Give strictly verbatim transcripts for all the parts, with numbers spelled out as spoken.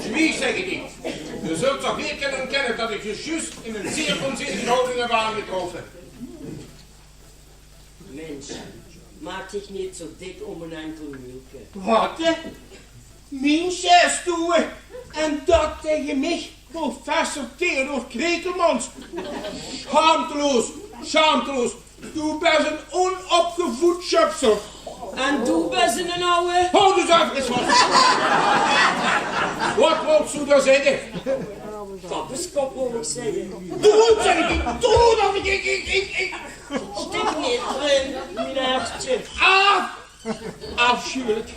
Zwieg, zègk ich dich. Doe zöls toch neet kinne ontkènne dat ich dich zjus in ein zeer ónzinnige houding höb aangetroffe. Mins, maak dich neet zo dik óm ein enkel muulke. Waat, hè? Mins, zaes doe, en dat taenge mich, professor Theodor Krekelmans? Sjaamteloos, sjaamteloos. Doe bès ein ónopgevoed sjepsel. En doe bès eine aw... Haoj dich efkes vas. Waat wils doe dao zègke? Kappeskop, wól ich zègke. Doe, zègk ich, doe, dat ich, ich, ich, ich, ich... Stik neet d'rin, mien hertje. Aaf! Aafsjuwelik.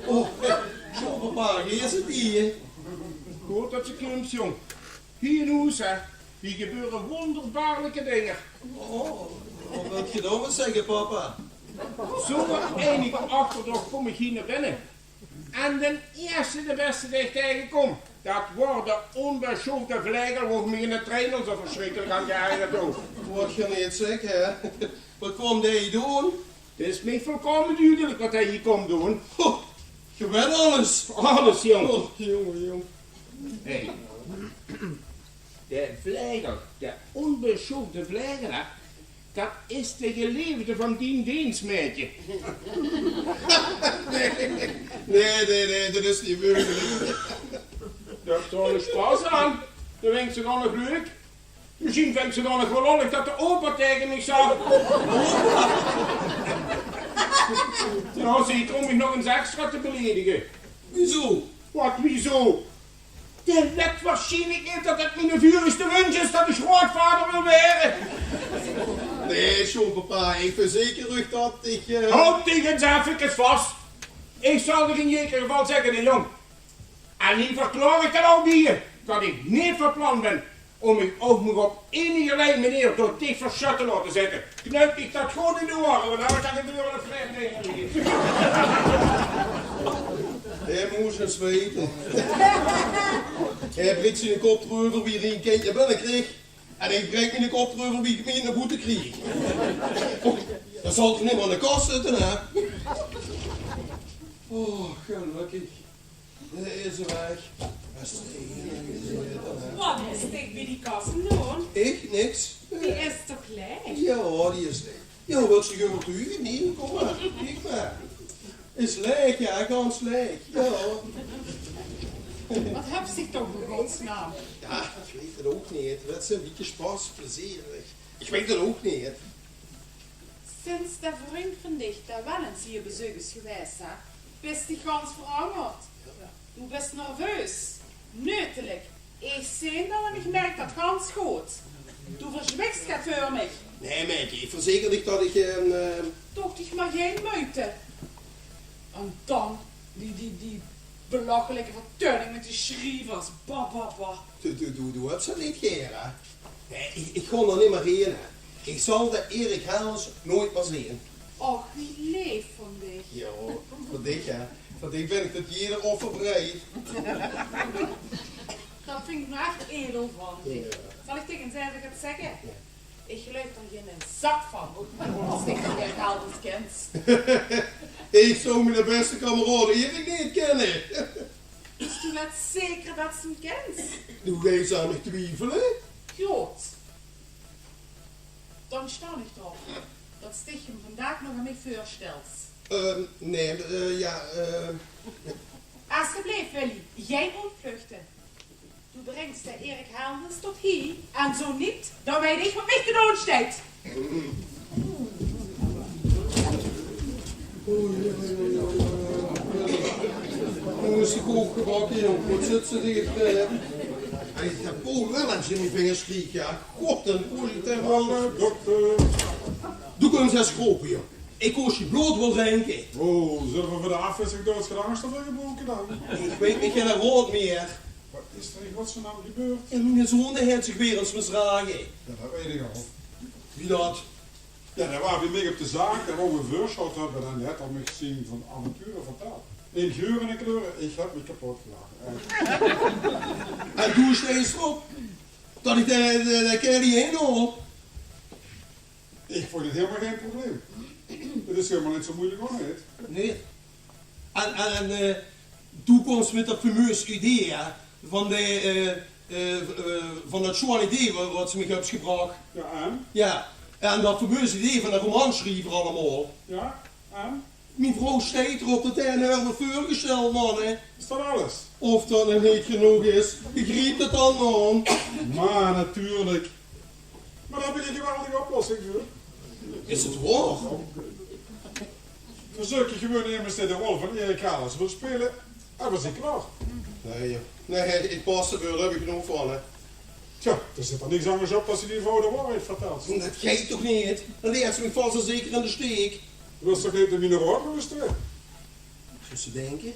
Oh, sjoonpapa, hie is 't hie. Good dat se kums, jóng. Hie in hoes, hè, hie gebeure wónderbaarlike dinger. Oh, waat wils doe dan zègke, papa? Zónger einige achterdoch kóm ich hie nao binne. En d'n ierste, de bèste dae ich taengekóm, dat waor de ónbesjoofde vlegel, wo mich in de trein al zo versjrikkelik aan geërgerd haw. Waat geer neet zègk, hè? Waat kwaam dae hie doon? 't Is mich volkómme dudelik waat dae hie kwaam doon. Ho, geer wèt alles. Alles, jóng. Och, jóng, jóng. Hè. De vlegel, de ónbesjoofde vlegel, hè? Dat is de geleefde van dien deensmaedje. Nae, nae, nae, nae, dat is neet meugelik. Doot d'r sjpas aan. Doe vinjs 't nog leuk. Mesjien vinjs se 't nog waal lollig dat de opa taenge mich zag. Jao, zeker óm mich nog ins extra te beledige. Wieso? Waat, wieso? Dae wèt waarsjienlik neet dat 't miene vurigste wunsj is dat ich groeatvader wil waere. Nae, sjoonpapa, ich verzeker uch dat ich, eh... Haoj dich ins efkes vas. Ich zal dich in jeker geval zègke, hè, jóng. En hie verklaor ich dan ouch bie, dat ich neet van plan bön óm mich ouch nog op enigerlei meneer door dich versjut te laote zitte. Knuip dich dat good in de oere, want angers dan gebeure d'r vreemde dinger hie. Hae mós ins weite. Hae brik ziene kop d'reuver wie d'r ein kindje binnekrieg. En ich brik miene kop d'reuver wie ich 't neet nao boete krieg. Oh, dat zal toch neet aan de kas zitte, hè? Oh, gelökkig. Dae is weg. Waat is dich bie die kas aan 't doon? Ich? Niks. Die is toch laeg? Jao, die is laeg. Jao, wils se 't geveul? Nae, kóm mer. Kiek mer. Is laeg, jao, gans laeg. Jao. Waat höbs dich toch in godsnaam? Jao, ich weit 't ouch neet. Wat is 'n bietje sjpas, plezeer. Ich weit 't ouch neet. Sinds dae vrundj van dich dao waal ins hie op bezeuk is gewaes, hè, bis dich gans verangerd. Doe bis nerveus, neutelik. Ich zeen dat en ich merk dat gans good. Doe verzwiks get veur mich. Nae, Maedje, ich verzeker dich dat ich, eh, eh... Doog dich mer gein meujte. En dan die, die, die belachelike vertelling mit die sjrievers. Ba, ba, ba. Doe, doe, doe, doe höbs 't neet gaer, hè? Nae, ich, ich gaon d'r nimmer heen, hè. Ich zal dae Erik Helders noeit mier zeen. Och, wie leef van dich. Jao, veur dich, hè. Veur dich bön ich tot jeder offer bereid. Dat vinj ich noe ech edel van dich. Jao. Zal ich dich ins effe get zègke? Jao. Ich geluif d'r geine zak van, es dich dae Erik Helders kins. Ich zou miene bèste kameraod Erik neet kènne. Bis doe neet zeker dat se 'm kins? Doe geis aan mich twiefele? Good. Dan sjtaon ich d'rop dat se dich 'm vandaag nog aan mich veurstèls. Eh, nae, eh, jao, eh. Esjeblif, Willy, gein oetvluchte. Doe bringks dae Erik Helders tot hie, en zo neet, dan weit ich waat mich te doon sjteit. Noe is de kook gebakke, jóng. Waat zits se dich te... Hey, ich höb Paul Willems in mien vingers gekrege, jao. God, 'n olie ter... Hallo, dokter. Doe kums ins krope, jóng. Ich kós dien blood waal drinke. Oh, zölle v'r veur de aafwisseling dao ins get angers veur gebroeke dan? Ich weit mich geine raod mieë. Waat is d'r in godsnaam gebeurd? Jao, miene zoon dae haet zich weer ins misdrage. Jao, dat weit ich al. Wie dat? Jao, dae waor bie mich op de zaak, dae wou 'n veursjot höbbe en dae haet mich zien aventure vertèld. In geure en kleure, ich höb mich kepot gelache. Ech. En doe steis d'rop det ich de, de, de kaerel hie inhaol. Ich vónj 't hielemaol gein probleem. 't Is hielemaol neet zo meujelik, huur, neet? Nae. En, en, en, eh, doe kóms mit det fameus idee, hè, van de, eh, eh, eh, van det sjoean idee wa-, waat se mich höbs gebrach. Jao, en? Jao. En det fameus idee van de romansjriever allemaol. Jao, en? Mien vrouw steit d'rop det hae häör wuuert veurgesteld, man, hè. Is det alles? Of det nog neet genóg is, begriep det dan, man. Mer natuurlik. Mer dao höb ich ein geweldige oplossing veur. Is 't waor? Veer zeuke gewoon emes dae de rol van Erik Gales wil speule. En veer zeen klaor. Nae, joh. Nae, ich pas d'rveur, dao höb ich genóg van, hè. Tja, d'r zit toch niks angers op es se die vrouw de waorheid vertèls. Det geit toch neet? Dan leet ze mich vas en zeker in de steek. Doe wils toch neet nao miene raod loestere? Zóws se dinke?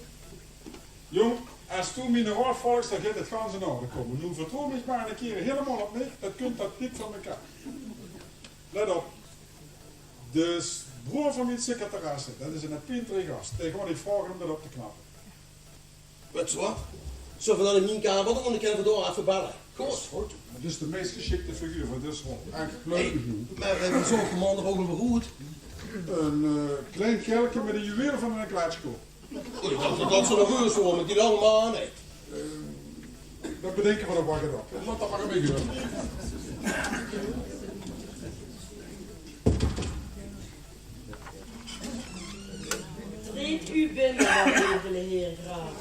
Jóng, es doe miene raod volgs, dan geit 't gans in orde kómme. Noe vertroew dich mer ein kier hielemaol op mich, dan kump det dik veur mekaar. Let op. De s-, broor van mien secretaresse, det is eine pintere gas. Dae gaon ich vraoge óm det op te knappe. Wèts se waat? Zölle v'r dan in mien kamer doon, dan kinne v'r dao effe belle. Good. Good. Det is de meis gesjikte figuur veur dees rol. Ech leuk. Hey, mer, eh, wie zaog de man d'r ouch alweer oet? Ein, eh, klein gèlke mit ein juweel van ein kletskop. Oei, det, det zal waal leuk zeen mit die lange man, hè. Eh, det bedinke v'r nog waal get op. Laot det mer aan mich euver. Treedt u binnen, edele heer graaf.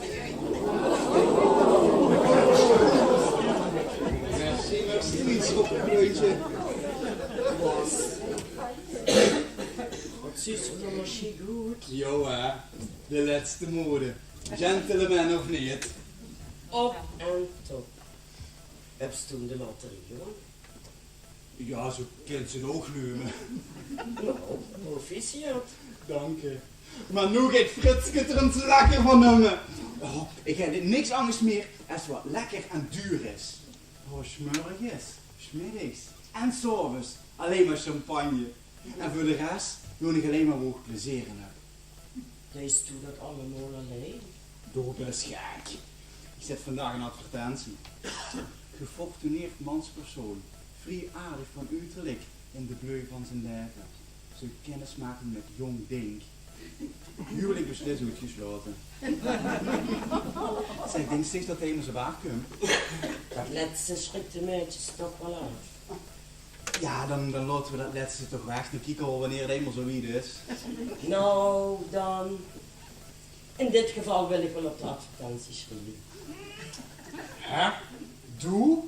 Merci, merci, mien sjoppekleuntje. Waat zuus se d'r nog sjiek oet. Jao, hè. De lètste mode. Gentleman of neet? Op en top. Höbs doe de loterie gewónne? Jao, zo kins se 't ouch neume. Nou, proficiat. Dank dich. Mer noe geit Fritske d'r ins lekker van numme. Oh, ich höb niks angers mieër es waat lekker en duur is. Oh, 's mörges, 's middigs en 's aoves allein mer champagne. En veur de res doon ich allein mer wo ich plezeer in höb. Deis doe det allemaol allein? Doe bös gek. Ich zèt vandaag ein advertentie. Gefortuneerd manspersoon, vrieaardig van uterlik, in de bleui van zien laeve. Zów kennis make mit jóng dink. Huwelik beslis oetgeslaote. Zèk, dinks dich det hae emes op aaf kump? Det lètste sjrik de maedjes toch waal aaf. Jao, dan, dan laote v'r det lètste toch weg. Dan kieke v'r waal wanneer 't einmaol zo wied is. Nou, dan. In dit geval wil ich waal op de advertentie sjrieve. Hè? Doe?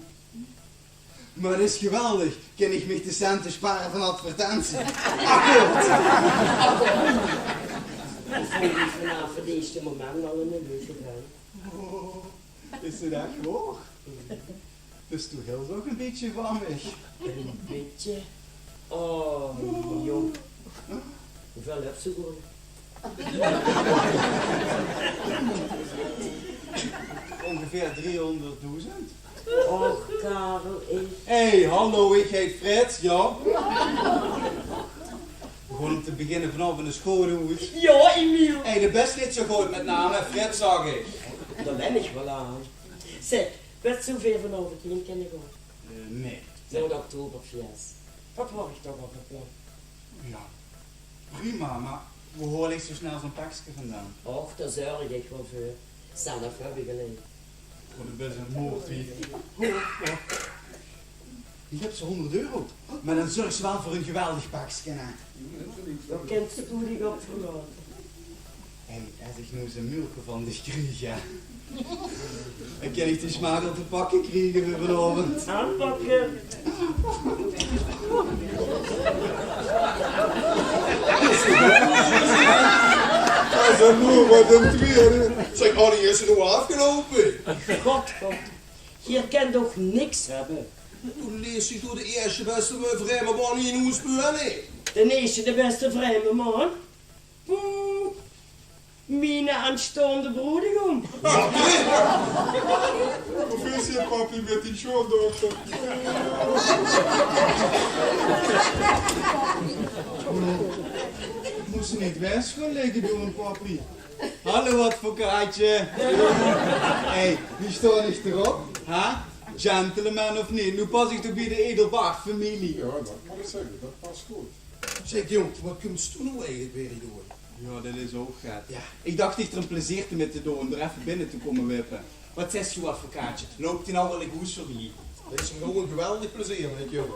Mer det is geweldig. Kin ich mich de cente sjpare van advertentie? Akkoord. Ich vónj dich vanaaf 't ierste moment al eine leuke vent. Oh, is det ech waor? Dus doe hils ouch ein bietje van mich. Ein bietje? Oh, jóng. Wieväöl höbs se gewónne? Óngeveer driehóngerddoezend. Och, Karel, ich... Hey, hallo, ich heit Frits, jao. Gewoon óm te beginne vanaovend ins good oet. Jao, Emiel. Hey, doe bös neet zo good mit name, Frits zag ich. Dao wen ich waal aan. Zèk, wèts se wieväöl v'r vanaovend heen kinne gaon? Eh, nae. Nao 't Oktoberfees. Det waor ich toch al van plan. Jao, prima, mer wo haol ich zo snel zo'n pekske vandaan? Och, dao zörg ich waal veur. Zelf höb ich al ein. Veur de bèste moord, wie. Ho, ho. Ich höb zo hóngerd euro. Mer dan zörgs se waal veur ein geweldig pekske, hè? Dao kins se dich op verlaote. Hey, es ich noe zo'n mailke van dich krieg, hè, dan kin ich de smaak al te pakke kriege veur vanaovend. Aanpakke. Zèk, noe, waat ein twieëde. Zèk, Annie, is 't noe aafgeloupe? God, God. Geer kint toch niks höbbe? Doe leefs dich door de ierste bèste, eh, vraeme man hie in oos buurt, hè? De ierste de bèste vraeme man? Poeh. Miene aanstaonde broedegom. Proficiat, pappie, mit dien sjoondochter. Mós se neet wes goon ligke doon, pappie. Hallo, advocaatje. Hey, wie staon ich d'rop? Ha? Gentleman of neet? Noe pas ich toch bie de edelbaardfamilie. Jao, dat mót ich zègke, dat pas good. Zèk, jóng, waat kums doe noe eigelik weer hie doon? Jao, dat is ouch get. Jao. Ich dach dich d'r ein plezeer mit te doon, door effe binne te kómme wippe. Waat zaes doe, advocaatje? Löp dien al waal in hoes veurbie? Dat is ein geweldig plezeer, wèts se.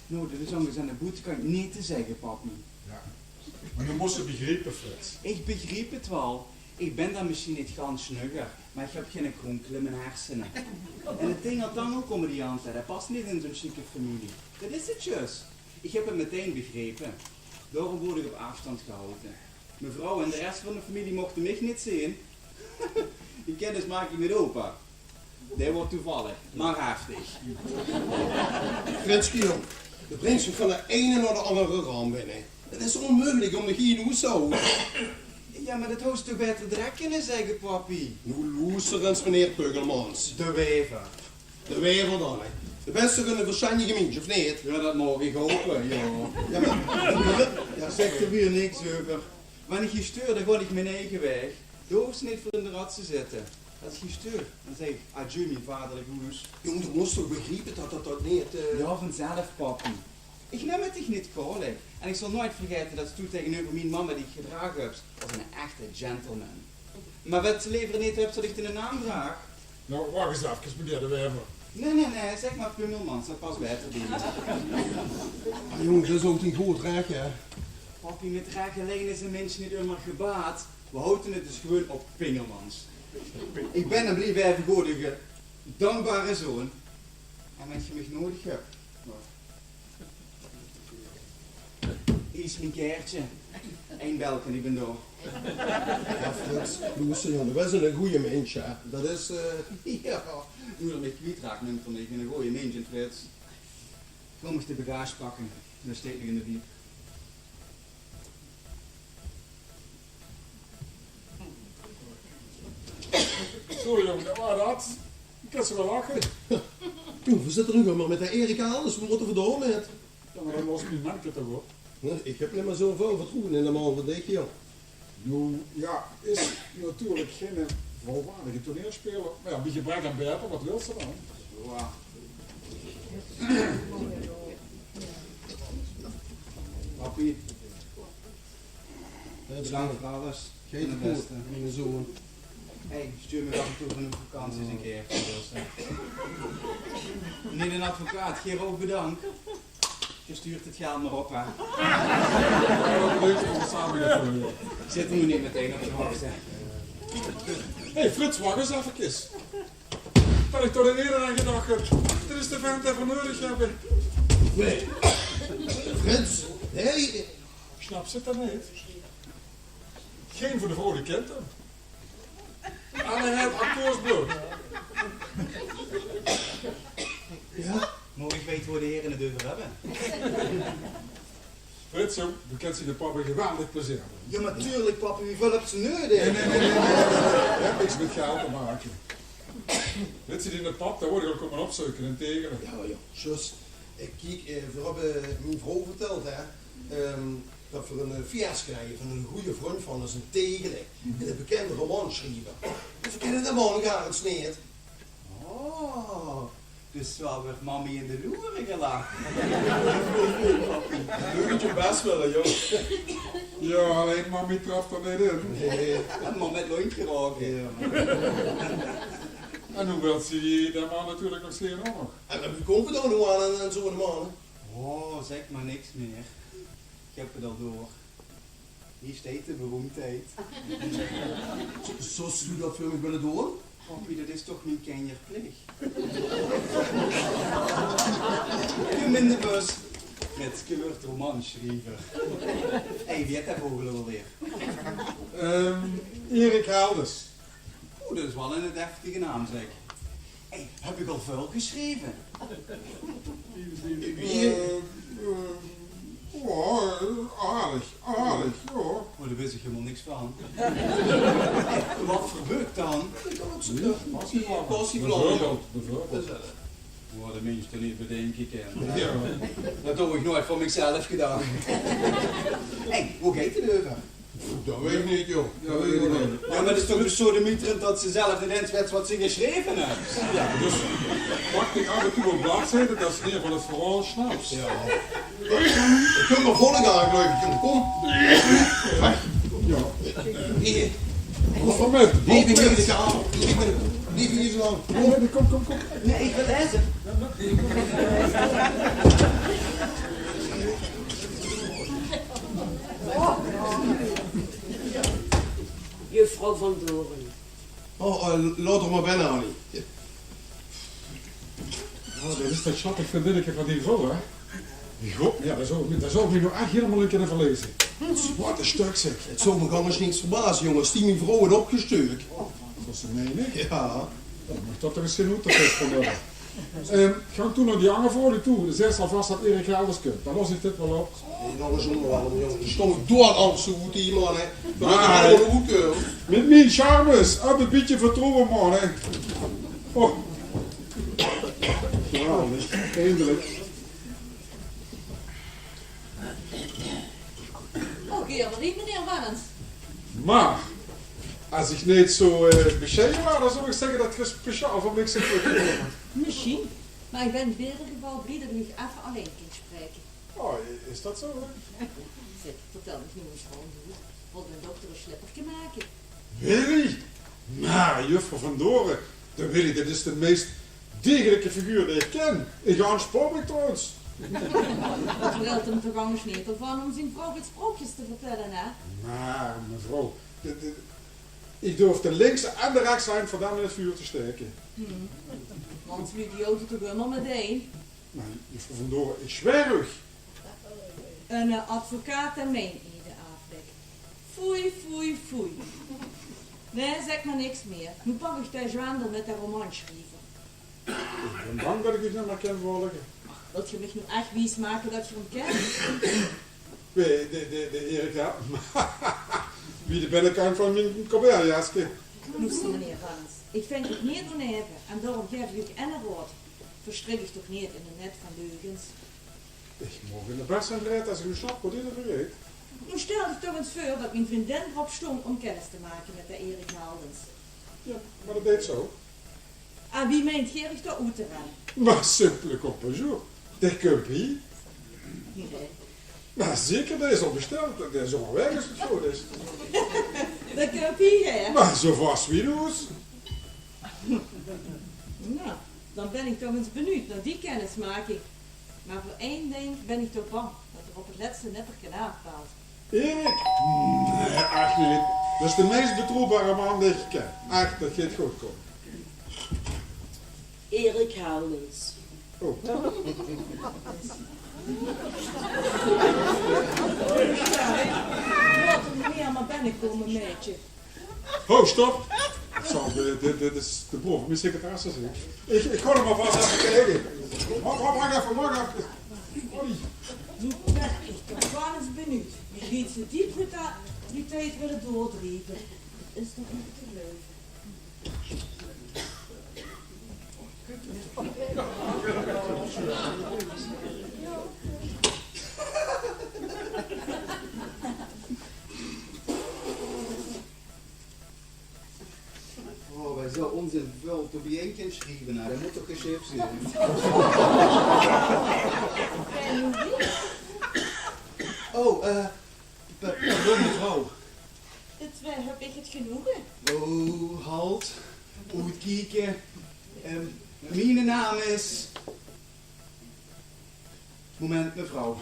Noe, dat is angers aan de boetekantj neet te zègke, pappie. Jao. Mer doe mós 't begriepe, Frits. Ich begriep 't waal. Ich bön dan mesjien neet gans snugger, mer ich höb gein kronkel in mien hersene. En 't ding at dan ouch kómme die aan te, dat pas neet in zoe'n sjieke femilie. Dat is 't zjus. Ich höb 't metein begrepe. Daorum woort ich op aafstand gehaoje. Mevrouw en de res van de femilie mochte mich neet zeen. Die kennismaking mit opa. Dae woort toevallig, mer heftig. Fritske, jóng, doe brings mich van de eine nao de angere ramp binne. 't Is ónmeugelik óm dich hie in hoes te haoje. Jao, mer dat haws se toch baeter drek kinne zègke, pappie. Noe loester ins, meneer Puggelmans. De waever. De waever dan, hè. De bès toch eine versjtendige mins, of neet? Jao, dat maag ich hope, jao. Jao, mer, jao, zèk d'r weer niks euver. Wen ich dich sjteur, dan gaon ich mien eige waeg. Doe hoofs neet veur in de rats te zitte. Es ich dich sjteur, dan zèk ich adieu, mien vaderlik hoes. Jóng, doe mós toch begriepe dat dat, dat neet, eh... Jao, vanzelf, pappie. Ich num 't dich neet kwaolik. En ich zal noeats vergaete dat se toen taengeneuver mien mam dich gedrage höbs es eine echte gentleman. Mer wèts se leever neet höbs dat ich diene naam draag? Noe, wach ins efkes, meneer de waever. Nae, nae, nae, zèk mer Pummelmans, dat pas baeter bie dich. Ah, jóng, dat is ouch neet good, rech, hè? Pappie, mit rech allein is ein mins neet ummer gebaat. Veer haoje 't dus gewoon op Pingelmans. Ich bön en blief effe good eine dankbare zoon. En wens se mich nuuedig höbs, hie is mien kaertje. Ein belke, ich bön dao. Jao, Frits, loester, jóng, doe bès eine gooje mins, hè. Dat is, eh... Jao, noe d'r mich kwiet raak, nump d'r mich eine gooje mins, Frits. Gaon ich de bagage pakke, dae steit nog in de wiep. Zo, jóng, dat waor 't. Ich kin ze waal lache. Jóng, veer zitte noe mer mit de Erik Alders, veer mótte d'r vandoor mit. Jao, mer dan los mien manke toch op. Nae, ich höb neet mie zoväöl vertroewe in de man van dich, jóng. Noe, jao, is natuurlik geine volwaardige toneelspeler. Mer jao, bie gebrek aan baeter, waat wils se dan? Jao. Pappie. Bedank veur alles. Geit 't good, miene zoon? Hey, stuur mich aaf en toe veur ein vakantie ins ein kier, van Wilse. Meneer d'n advocaat, gae ouch bedank. Gae stuurt 't geld mer op, hè. Leuk det we same gaon doon. Zit d'r noe neet metein op te wachte. Hey Frits, wach ins efkes. Det ich toch neet eerder aan gedach höb. Dit is de vent dae v'r neudig höbbe. Nae. Frits, nae. Snaps se 't dan neet? Gein van de vrouwe kint 'm. Alle haet acteursblood. Jao? Maag ich weite wo de hiere 't euver höbbe? Frits, jóng, doe kins diene pap ein geweldig plezeer doon. Jao, natuurlik, pappie, wieväöl höbs se neudig? Nae, nae, nae, nae, nae. Det haet niks mit geld te make. Wits se, diene pap, dae wól ich al kómme opzeuke in Tegele. Jao, jao, zjus. Eh, kiek, eh, veer höbbe mien vrouw vertèld, hè, ehm, det veer ein, eh, fièske kriege van eine gooje vrundj van ós in Tegele. Eine bekènde romansjriever. En veer kènne dae man gaar neet. Oh, dus zo waert Mammie in de loere gelag. Doe doos dien bès waal, jóng. Jao, allein Mammie trap d'r neet in. Nae. En Mam haet lóntj geraoke. Jao. En noe wils se dae man natuurlik nog zeen ouch. En wie kómme veer dao noe aan, aan, aan zoe'n man? Oh, zèk mer niks mieë. Ich höb 't al door. Hie steit de beroemdheid. Zóws doe det veur mich wille doon? Pappie, det is toch mien kinjerplich? Kóm in de bus. Fritske wuuert romansjriever. Hey, wie hèt dae vogel ouch alweer? Ehm, Erik Helders. Oeh, det is waal eine deftige naam, zèk. Hey, höb ich al väöl gesjreve? Eh, eh, jao, aardig, aardig, jao. Oh, dao wis ich hielemaol niks van. Hey, waat veur bök dan? Passieblom. Passieblom. Bieveurbeeld, bieveurbeeld. Wo de mins toch neet bedinke kin. Jao. Det haw ich noeats veur mich zelf gedaon. Hé, wo geit 't euver? Det weit ich neet, jóng. Det weit ich neet. Jao, mer 't is toch besodemieterend det se zelf neet ins weits waat se gesjreve höbs. Jao, dus pak ich aaf en toe ein blaadzijde, det se in eder geval 't verhaol snaps. Jao. Ich höb nog volle gaar, geluif ich. Kóm. Jao. Hie. Kóm mit. Hie, ich bin hie zo lang. Kóm. Nae, ich wil laeze. Juffrouw Van Doren. Oh, eh, laot 'r mer binne, Annie. Oh, det is det sjattig vriendinneke van die vrouw, hè? God, jao, dao zou ich, dao zou ich mich noe ech hielemaol in kinne verleze. Waat ein stök, zeg. 't Zou mich angers niks verbaze, jóng, es die mien vrouw haw opgesjteuk. Waat is det, nae? Jao. Oh, mer det is toch gein hoed te vasthange. Ehm, gank toe nao die anger vrouw toe. Zèk alvas det Erik Helders kump. Dan los ich dit waal op. Nae, det is óngelooflik, jóng. Die stóng doead angers zo good, die man, hè. Det is allemaol good, hè. Mit mien charmes, höb ein bietje vertroewe, man, hè. Oh. Geweldig. Eindelik. Oh, geer bent hie, meneer Wellens. Mer es ich neet zo, eh, besjeie waas, dan zou ich zègke det geer speciaal veur mich zeet oetgekómme. Mesjien, mer ich bön in eder geval blie det ich uch effe allein kin spraeke. Oh, is det zo, hè? Zèk, vertèl mich noe ins gewoon, doe. Wilt mien dochter ein slipperke make? Willy? Mer, juffrouw Van Doren, de Willy, det is de meis degelike figuur dae ich kin. Ich aanspoor mich trouwens. Det vergèlt 'm toch angers neet d'rvan óm zien vrouw get sprookjes te vertèlle, hè? Mer, mevrouw, de, de, ich durf de linkse en de rechtse henj veur dae in 't vuur te staeke. Hm. Manslui die oute toch ummer mit ein. Mer, juffrouw Van Doren, ich zwaer uch. Eine, eh, advocaat dae meineide aaflèk. Foei, foei, foei. Nae, zèk mer niks mieë. Noe pak ich de zwendel mit de romansjriever. Ich bön bang det ich uch neet mieë kin volge. Ach, wilt geer mich noe ech wiesmake det geer 'm kint? Wae, de, de, de Erik, jao. Wie de binnekantj van mien kabeerjaske. Loester, meneer Wellens. Ich vinj uch neet onaeve en daoróm gaef ich uch eine raod. Verstrik uch toch neet in ein net van leugens. Ich maak 't bès in raed es ich uch snap, waat is d'r vergaete? Noe stèl dich toch ins veur det mien vriendin d'rop stóng óm kinnis te make mit de Erik Heldens. Jao, mer det deeg ze ouch. En wie meint geer uch dao oet te rèdde? Mer simpel op bezeuk. Dae kump hie. Nae. Mer zeker, dae is al bestèld. Dae is al weg, es 't good is. Dae kump hie, hè? Mer zo vas wie loes. Noe, dan bön ich toch ins benuujd nao die kinnismaking. Mer veur ein dink bön ich toch bang, det 'r op 't lètste nipperke aafbelt. Erik? Nae, ech neet. Det is de meis betroewbare man dae ich kin. Ech, det geit good kómme. Erik Heldens. Oh. Laot 'm mer binnekómme, maedje. Ho, stop! Zo, dit, dit, dit is de boeave, mien secretaresse, zeg. Ich, ich gaon 'm alvas effe kieke. Wach, wach, wach effe, wach effe. Ollie. Noe bön ich toch waal ins benuujd wie wied ze die brutaliteit wille doordrieve. Is toch neet te geluive. Oh, wae zoe ónzin väöl te biejein kin sjrieve, hè? Det mót toch gesjif zeen? Oh, eh, pa-, pardon, mevrouw. Mit wae höb ich 't genoege? Oh, halt. Oetkieke. Ehm, miene naam is Moment, mevrouw.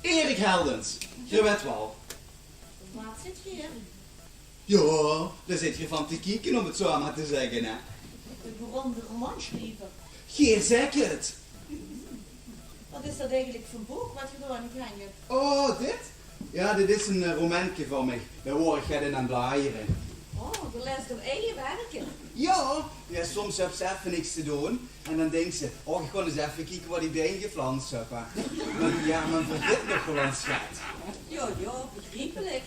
Erik Heldens, geer wet waal. Waat zeet geer? Jao, dao zit geer van te kieke, óm 't zoe mer te zègke, hè. De beroemde romansjriever. Geer zèk 't. Waat is det eigelik veur book waat geer dao aan 't henj höb? Oh, dit? Jao, dit is ein, eh, romenke van mich. Dao waor ich get in aan 't blaajere. Oh, geer laest ow eige werke? Jao, jao, soms höbs se effe niks te doon en dan dinks se: "Och, ich gaon ins effe kieke waat ich bie-ein geflans höb, hè." Mer jao, mer vergit nog waal ins get. Jao, jao, begriepelik.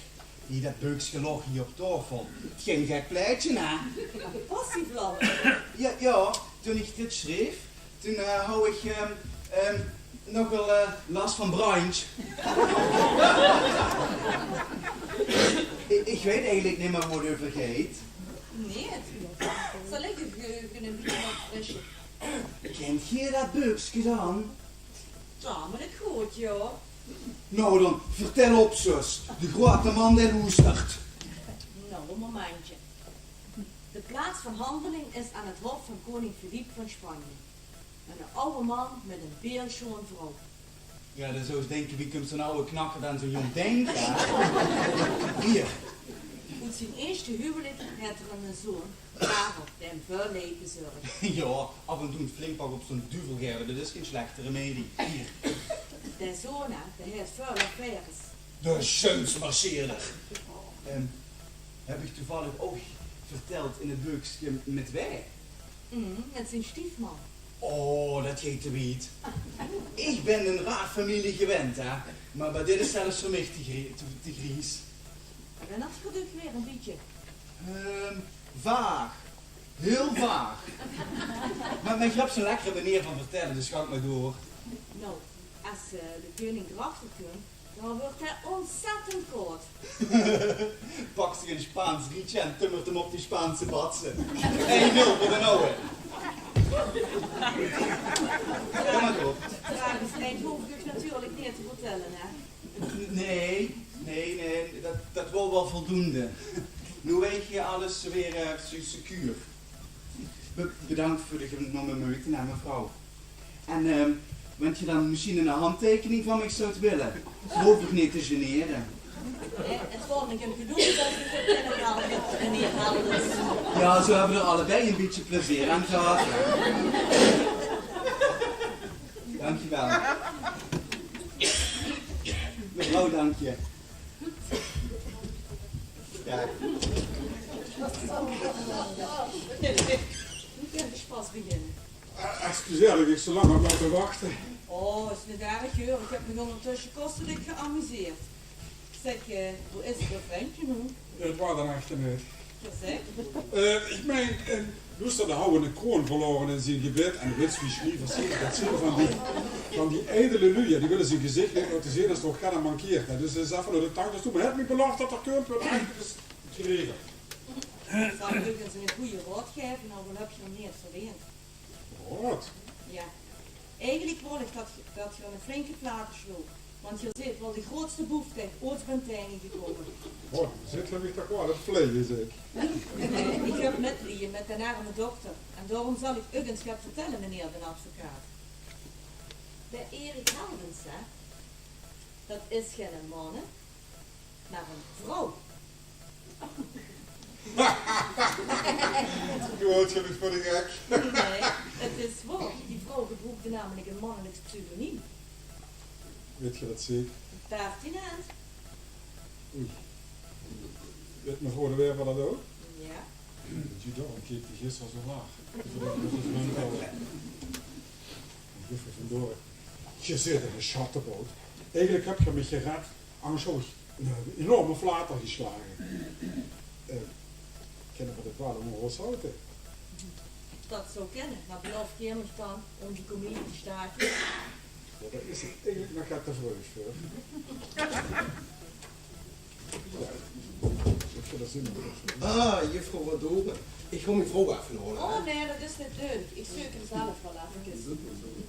Hie, det beukske lóg hie op taofel. Gein gek plaetje, hè? Passievlamme. Jao, jao, toen ich dit sjreef, toen, eh, haw ich, ehm, ehm, nog waal, eh, las van brandj. Ich, ich weit eigelik neet mieë wo 't euver geit. Nae, zal ich uch, eh, ein bietje opfrisse? Kènt geer det beukske dan? Tamelik good, jao. Noe dan, vertèl op, zus. De groeate man dae loestert. Noe, ein momentje. De plaats van handeling is aan het hof van koning Filip van Spanje. Eine awwe man mit ein beeldsjoon vrouw. Jao, dan zouws se dinke, wie kump zo'n awwe knakker aan zo'n jóng dink, hè? Hie. Oet zien ierste huwelik haet 'r eine zoon, Karel, dae 'm väöl leed bezörg. Jao, aaf en toe flink pak op zo'n duvel gaeve, det is gein slechte remedie. Hie. Dae zoon, hè, dae haet väöl affaires. De sjunsmarcheerder. Ehm, höb ich toevallig ouch vertèld in 't beukske mit wae? Mhm, mit zien stiefmam. Oh, det geit te wied. Ich bön ein raar femilie gewend, hè. Mer, mer dit is zelfs veur mich te grie-, te, te gries. Wen haet geer dit weer ein bietje? Ehm, vaag. Hiel vaag. Mer, mer geer höb zo'n lekkere meneer van vertèlle, dus gaot mer door. Noe, es, eh, de keuning d'rachter kump, dan wuuert hae óntzèttend kwaod. Pak zich ein Spaans rietje en tummert 'm op die Spaanse batse. Ein nul veur d'n awwe. Kóm mer door. Tragisch, det hoof ich uch natuurlik neet te vertèlle, hè? Nae, nae, nae, det, det waor waal voldoende. Noe weit geer alles weer, eh, se-, secuur. Be-, bedank veur de genómme meujte, hè, mevrouw. En, ehm, went geer dan mesjien ein handteikening van mich zouwt wille? Hoof uch neet te genere. Eh, 't waor neet ein gedoe det ich 't binnehaalde en neet haalde. Jao, zo höbbe v'r allebei ein bietje plezeer aan gehad, hè. Dankjewel. Mevrouw, dank je. Jao. Noe kint de sjpas beginne. Eh, excuseer det ich uch zo lang höb laote wachte. Oh, is neet erg, huur. Ich höb mich óngertösse kosselik geamuseerd. Zèk, eh, wie is 't mit 't ventje noe? 't Waor d'n echte neet. Jao, zèk. Eh, ich mein, eh, loester, dae haw ein kroon verlaore in zien gebit. En wits wie sjlievers zeen, det zeen van die, van die ijdele luuj. Die wille zien gezich neet laote zeen es d'r ouch get aan mankeert, hè. Dus 't is effe nao de tandarts toe. Mer hae haet mich beloof det d'r kump, dus is geregeld. Ich zal uch ins eine gooje raod gaeve, noe, waal höb geer neet verdeend. Raod? Jao. Eigelik wól ich det, det geer eine flinke flater sjloog. Want geer zeet waal de groeatste boef dae ich oeats bön taengegekómme. Oh, zeet geer mich toch waal aan 't vleie, zèk. Eh, ich höb meddelieje mit d'n erme dokter. En daorum zal ich uch ins get vertèlle, meneer d'n advocaat. Dae Erik Heldens, hè, det is geine man, hè. Mer ein vrouw. Doe haols mich veur de gek. Nae, 't is waor. Die vrouw gebroekde namelik ein mannelik pseudoniem. Weit geer det zeker? Pertinent. Oei. Weit mevrouw de Wever det ouch? Jao. Daorum keek die gister zo raar. Juffrouw Van Doren, geer zeet eine sjattebout. Eigelik höb geer mich gered. Angers haw ich ein enorme flater gesjlage. Eh, kinne v'r dit waal ónger ós haoje? Det zou kinne, mer beloof geer mich dan óm die komedie te sjtaake? Jao, dao is 't eigelik nog get te vreug veur. Jao, ich vinj det zin in. Ah, juffrouw Van Doren. Ich gaon mien vrouw effe haole, hè. Oh nae, det is neet neudig. Ich zeuk 'm zelf waal efkes.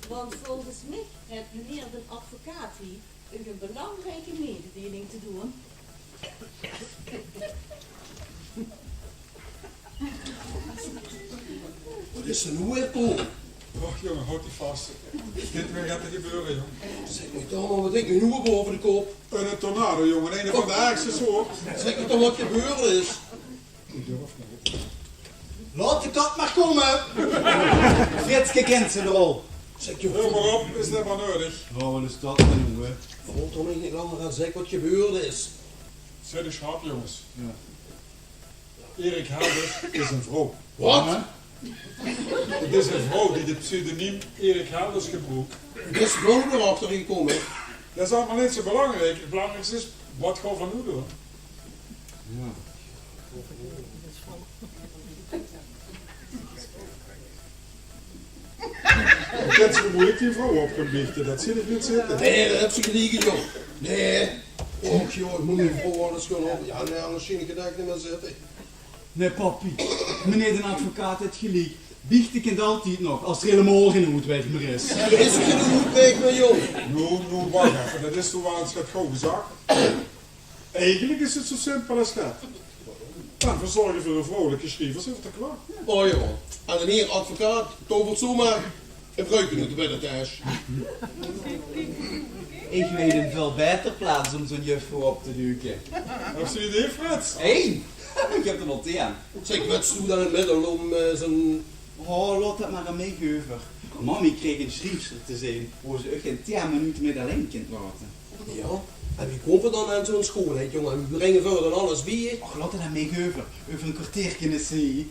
Want volges mich haet meneer d'n advocaat hie uch ein belangrieke mededeling te doon. Waat is d'r noe weer, Paul? Och, jóng, haoj dich vas. Dit weer get te gebeure, jóng. Zèk, mien hemel, waat hink mich noe baove de kop? Eine tornado, jóng, eine van de ergste soort. Zèk mich toch waat gebeurd is. Laot de kat mer kómme. Fritske kint ze d'r al. Zèk, jóng. Heur mer op, is neet mier neudig. Jao, waat is det noe, hè? Valt d'r mich neet langer aan, zèk, waat gebeurd is. Zèk, de sjrap, jónges. Jao. Erik Helders is ein vrouw. Waat? Jao. 't Is ein vrouw die 't pseudoniem Erik Helders gebroek. Wie is de vrouw d'r achter gekómme? Det is allemaol neet zo belangriek. 't Belangrikste is, waat gaon v'r noe doon? Jao. Kèns se moeilijk die vrouw op gaon biechte, dat zeen ich neet zitte. Nae, dao höbs se geliek in, jóng. Nae. Och jóng, ich mót mien vrouw alles gaon op. Jao, nae, angers zeen ich 't ech neet mie zitte. Nae, pappie. Meneer d'n advocaat haet geliek. Biechte kènt altied nog, es d'r hielemaol geine oetwaeg mie is. D'r is geine oetwaeg mie, jóng. Noe, noe, wach effe. Dat is toch waal ins get gaw gezag. Eigelik is 't zoe simpel es det. Dan verzorge v'r ein vrouwelijke sjriever, zeen v'r toch klaor? O jao, aan d'n heer advocaat tovert zomaar ein vruike oet de beddetas. Ich weit ein väöl baeter plaats óm zoe'n juffrouw op te duke. Höbs se ein idee, Frits? Ein? Ich höb d'r waal tieën. Zèk, wèts doe dan ein middel óm, eh, zoe'n... O, laot det mer aan mich euver. Mammie kreeg ein sjriefster te zeen, wo ze uch gein tieën minute mieë allein kènt laote. Jao, en wie kómme v'r dan aan zoe'n sjoonheid, jóng? En wie bringe v'r dan alles bie? Och, laot 't aan mich euver. Euver ein kwarteerke is ze hie.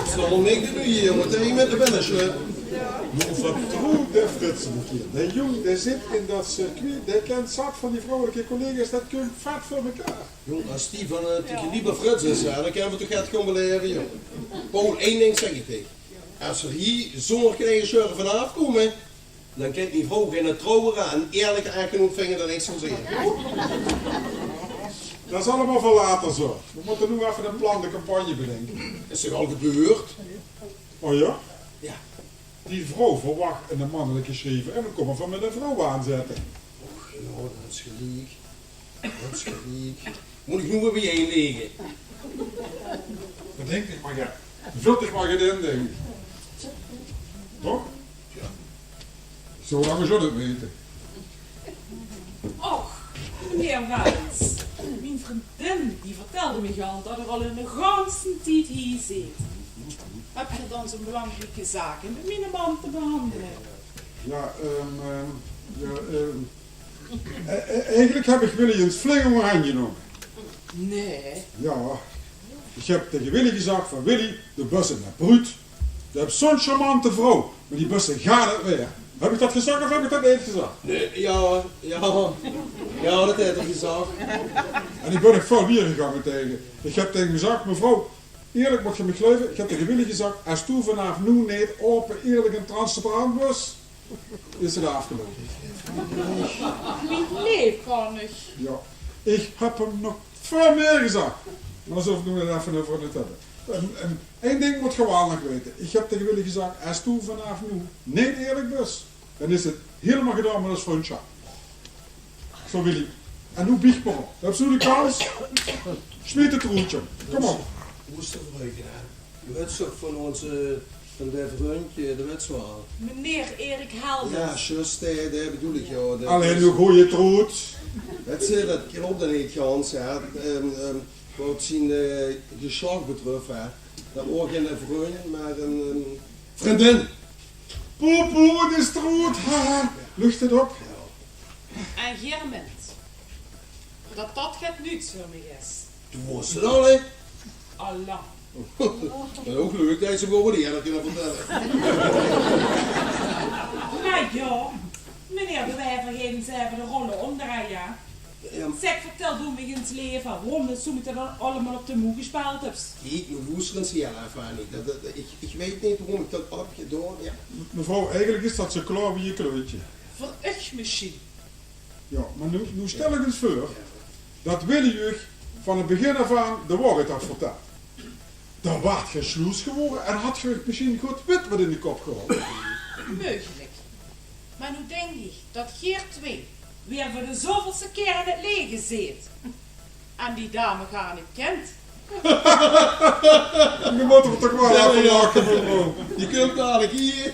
Zal waal neet de mieë, jóng, det ich mit de benne sjluip. Noe vertroe dich Frits ein kieër. Dae jóng, dae zit in det circuit, dae kènt zat van die vrouwelijke collega's, det kump vet veur mekaar. Jóng, es die van, eh, de kaliber Frits is, hè, dan kènne v'r toch get gaon belaeve, jóng. Paul, ein dink zèk ich dich. Es v'r hie zónger kleine sjeure vanaaf kómme, dan kènt mien vrouw geine trouwere en ierliker echtgenoot vinge dan ich zal zeen. Det is allemaol veur later, zo. V'r mótte noe effe ein plan de campagne bedinke. Is toch al gebeurd? O jao? Jao. Die vrouw verwach eine mannelijke sjriever en dan kómme v'r mit ein vrouw aanzètte. Och, jao, det is geliek. Det is geliek. Mót ich noe weer bie-ein ligke? Bedink dich mer get. Vèl dich mer get in, dink ich. Toch? Jao. Zoe lang is 't neet wete. Och, meneer Wellens, mien vriendin die vertèlde mich al det geer al eine ganse tied hie zit. Höb geer dan zoe'n belangrieke zaak mit miene man te behandele? Jao, ehm, ehm, jao, ehm, E-, e-, eigelik höb ich Willy ins flink ónger de henj genómme. Nae. Jao. Ich höb taenge Willy gezag van: Willy, doe bös eine bruut. Doe höbs zoe'n charmante vrouw, mer die bös se gaar neet waerd. Höb ich det gezag of höb ich det neet gezag? Nae, jao, jao. Jao, det haet 'r gezag. En ich bön nog väöl wiejer gegange taenge. Ich höb taenge 'm gezag: mevrouw, ierlik, mót geer mich geluive, ich höb taenge Willy gezag, es doe vanaaf noe neet aope, ierlik en transparant bös, is 't aafgeloupe. Mien leef, kan ich. Jao, ich höb 'm nog väöl mieë gezag. Mer dao zölle v'r 't noe neet effe euver höbbe. En, en ein dink mót geer waal nog weite. Ich höb taenge Willy gezag, es doe vanaaf noe neet ierlik bös, dan is 't hielemaol gedaon mit ós vrundsjap. Zo, Willy. En noe biech mer op. Doe höbs noe de kans. Smiet 't d'roet, jóng. Kóm op. Oestervruike, hè? Doe wèts toch van ózze, van det vrundje, det wèts se waal. Meneer Erik Helders. Jao, zjus, dae, dae bedoel ich, jao. Allein noe goeie troet. Wèts se, det klop dan neet gans, hè. Ehm, ehm, waat zien, eh, geslach betröf, hè. Det waor geine vrundj, mer ein, ein vriendin. Poe, poe, 't is troet. Haha, luch 't op. En geer meint det det get nuuts veur mich is? Doe wis 't al, hè? Al lang. Ouch leuk det se waal weer ierlik kins vertèlle. Mer jao, meneer de Wijver geit ins effe de rolle ómdrejje. Jao. Zèk, vertèl doe mich ins, leef, waorom det zoe mit det allemaol op de moe gespeeld höbs. Kiek, noe loester ins hie, Fanny. Det, det, ich, ich weit neet waorom ich det höb gedaon. Jao. Mevrouw, eigelik is det zoe klaor wie e kleuntje. Veur uch mesjien. Jao, mer noe, noe stèl uch ins veur det Willy uch van 't begin aaf aan de waorheid haw vertèld. Dan waart geer sjloes gewore en hadt geer uch mesjien god wit waat in de kop gehaoje. Meugelik. Mer noe dink ich det geer twee weer veur de zoeveelste kier in 't leger zeet. En die dame gaar neet kint. Noe mótte v'r toch waal effe lache, mevrouw. Die kump dalik hie.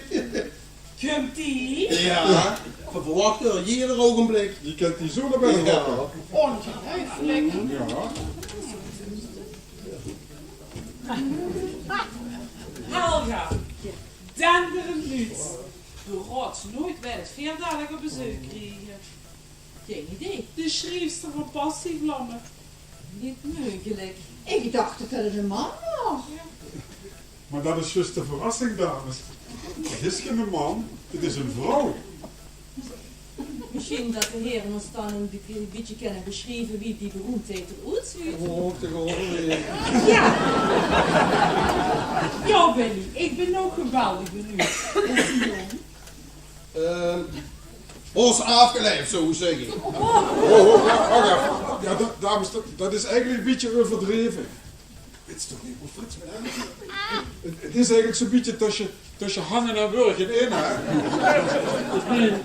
Kump die? Jao, v'r verwachte häör jeder ougenblik. Die kint hie zo nao binne lope. Jao. Óngeluifelik. Jao. Helga, denderend nuuts. Doe raods noeats wae v'r dalik op bezeuk kriege. Gein idee. De sjriefster van Passievlamme. Neet meugelik. Ich dach det 't eine man waor. Mer det is zjus de verrassing, dames. 't Is geine man, 't is ein vrouw. Mesjien det de hiere ós dan ein bietje, bietje kinne besjrieve wie die beroemdheid d'r oetzuut. Oh, de gewone. Jao. Jao, Willy, ich bön ouch geweldig benuujd. Is die jóng? Ehm, Hoes aafgeleid, zou ich zègke. Oh, oh, wach, wach effe. Jao, da-, dames, dat, dat is eigelik ein bietje euverdreve. Wèts se toch neet, wie Frits mit häöm is? 't, 't is eigelik zoe'n bietje tösse, tösse hange en wurge in, hè? Ich mein,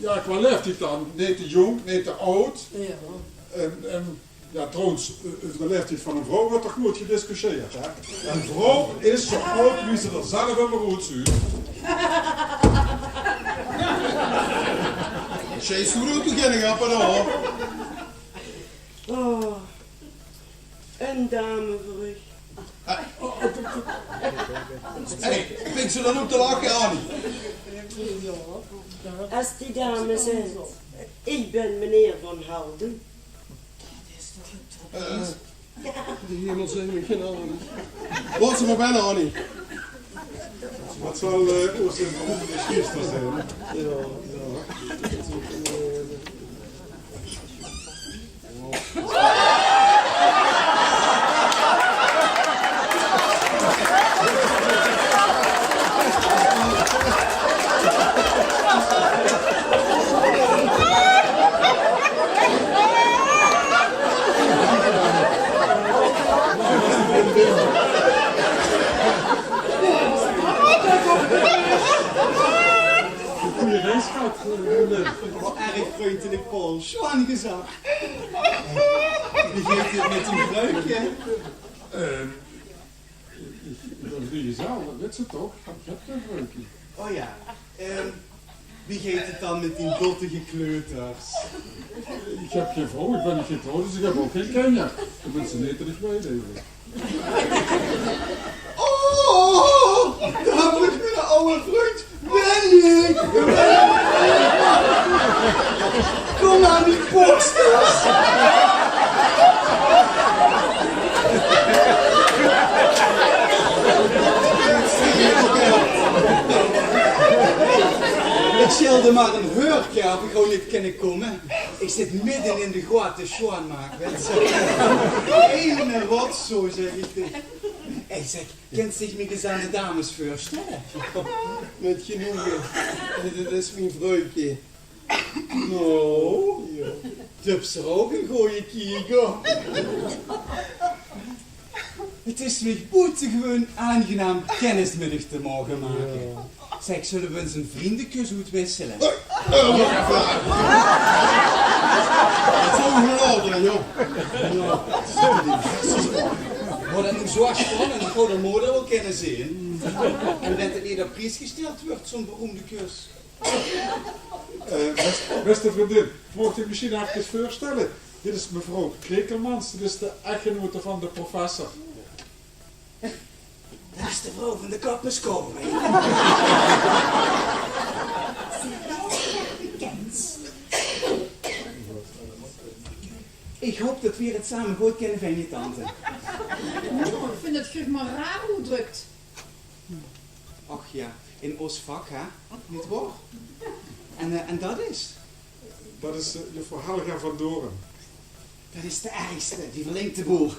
jao, qua laeftied dan. Neet te jónk, neet te aad. Jao. En, en Jao, trouwens, eh, euver de laeftied van ein vrouw wuuert toch noeats gediscussieerd, hè? Ein vrouw is zoe aad wie ze d'r zelf ummer oetzuut. Sjees, doe doot toch gein grappe, hoor. Oh, ein dame veur uch. Hey, vinjs se det noe te lache, Annie? Es die dame zaet: "Ich bön meneer Van Helden." Eh, de hemel zègk mich genade. Laot ze mer binne, Annie. Waat zal, eh, ós beroemde sjuuster zeen? Jao, jao. Goeie reis gehad, eh, Lule. Wat erg vrundjelik, Paul. Sjoon gezag. Wie geit 't mit dien vruike? Ehm, ich, ich bön vriegezel, dat wèts se toch? Ich höb gein vruike. O jao. Ehm, wie geit 't dan mit dien dottige kleuters? Ich höb gein vrouw, ich bön neet getrouwd, dus ich höb ouch gein kinjer. Tenminste, neet dat ich weit eigelik. Oh, dao höb ich miene aw vrundj Willy. Kóm aan die posters. Ich sjelde mer ein heurke of ich gauw neet kin kómme. Ich zit midden in de groate sjoonmaak, wèts se. Eine rotzooi, zèk ich dich. Hey, zèk, kins dich mich ins aan de dames veurstelle? Mit genoege. Dit is mien vruike. Noe, jao. Doe höbs ouch eine gooje kiek. 't Is mich boetegewoon aangenaam kennis mit uch te moge make. Jao. Zèk, zölle v'r ins ein vriendekus oetwissele? Eh, eh, wach effe. Zoe laat, hè, jóng. Jao. Waor det noe zoe spannend? Ich wól de moder waal kinne zeen. En det 't neet op pries gesteld wuuert, zoe'n beroemde kus. Eh, bes-, beste vriendin, maag ich dich mesjien efkes veurstelle? Dit is mevrouw Krekelmans, dit is de echtgenote van de professor. Det is de vrouw van de kapperskool. Ich haop det v'r 't same good kinne vinje, tante. Noe, ich vinj det geer uch mer raar oetdrök. Och jao, in ós vak, hè? Neet waor? En, eh, en det is? Det is, eh, juffrouw Helga van Doren. Det is de ergste, die verlinkt de boel.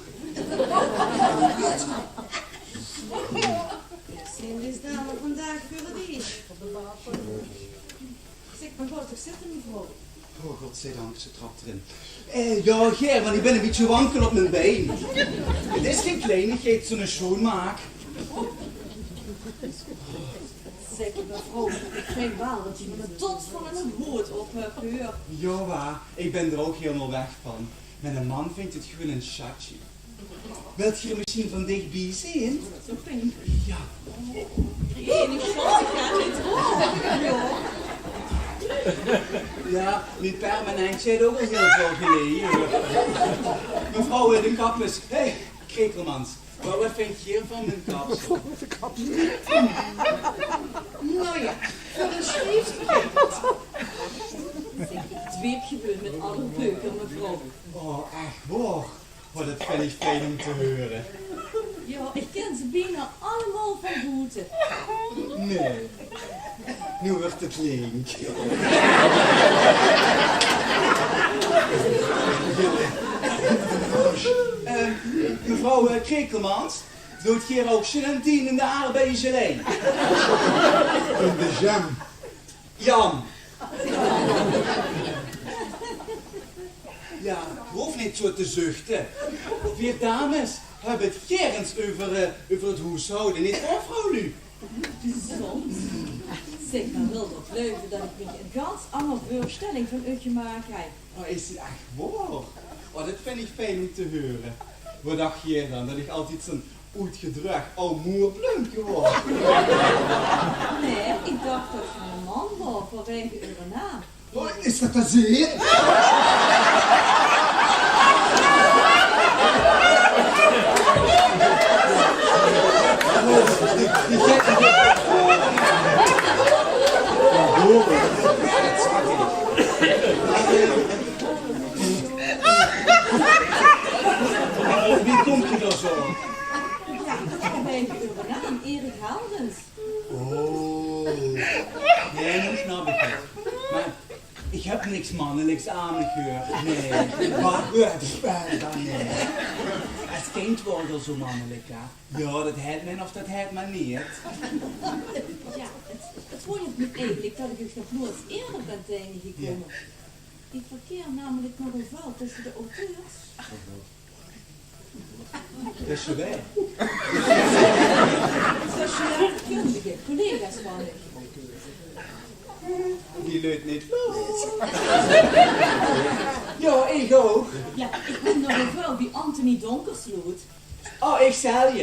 Zeen dees dame vandaag veur 't ieësj? Zèk, mer gaot toch zitte, mevrouw. O, godzijdank, ze trap d'rin. Eh, jao, gaer, want ich bön ein bietje wankel op mien bein. 't Is gein kleinigheid, zoe'n sjoonmaak. Zèk, mevrouw, ich vinj waal det geer mit de tot van de hood op höb, huur. Jao, wa, ich bön d'r ouch hielemaol weg van. Miene man vindj 't gewoen ein sjatsje. Wilt geer 'm mesjien van dichbie zeen? Jao. Jao, mien permanentje haet ouch al hiel väöl geleje. Mevrouw, eh, de kappers. Hey, Krekelmans, wa-, waat vindj geer van mien kapsel? Noe jao, veur ein sjlief. Dweep gewoen mit alle peuker, mevrouw. O, ech waor? O, det vinj ich fijn óm te heure. Jao, ich kin ze bienao allemaol van boete. Nae. Noe wuuert 't link. Eh, mevrouw, eh, Krekelmans, doot geer ouch sjein en dien in de aardbeiengelee? In de jam. Jam. Jao, geer hoof neet zoe te zuchte. Veer dames höbbe 't gaer ins euver, eh, euver 't hoeshaode, neet waor, vrouw Lu? Gezónd. Zèk, mer wilt toch geluive det ich mich ein gans anger veurstelling van uch gemaak höb. Oh, is det ech waor? Oh, det vinj ich fijn óm te heure. Waat dach geer dan, det ich altied zo'n oetgedrög aw moerblumke waor? Nae, ich dach det geer eine man waort, vanwege eure naam. Oh, is det de zin? Wie kómp geer dao zo op? Jao, vanwege eure naam, Erik Heldens. Oh. Nae, noe snap ich 't. Mer ich höb niks manneliks aan mich, huur. Nae. Mer, eh, det is waal dan, nae. Es kindj waor ich al zo mannelik, hè. Jao, det haet me of det haet me neet. Jao, 't, 't wóndert mich eigelik det ich uch nog noeits eerder bön taengegekómme. Jao. Ich verkeer namelik nogal väöl tösse de auteurs. Tösse wae? Tösse letterkundige collega's van mich. Die leut neet los. Jao, ich ouch. Jao, ich kóm nogal väöl bie Anthony Donkersloot. Oh, ich zelf.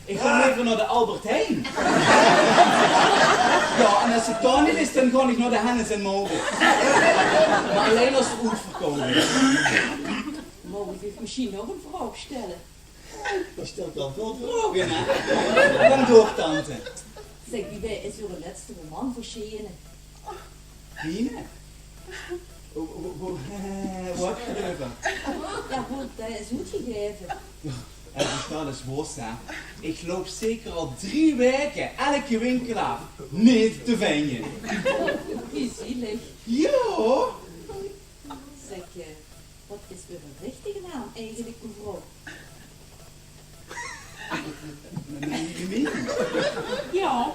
Ich gaon leever nao de Albert Heijn. Jao, en es 't dao neet is, dan gaon ich nao de Hennes en Mauritz. Mer allein es 't oetverkoup is. Maag ich uch mesjien nog ein vraog stelle? Geer stèlt waal väöl vraoge, hè? Gank door, tante. Zèk, bie wae is eure lètste roman versjene? Miene? Wo, wo, wo, eh, wo höb geer 't euver? Jao, wo det is oetgegaeve. Jao, es ich det ins wós, hè. Ich loup zeker al drie waeke elke winkel aaf. Neet te vinje. Wie zielig. Jao. Zèk, eh, waat is eure richtige naam eigelik, mevrouw? Jao,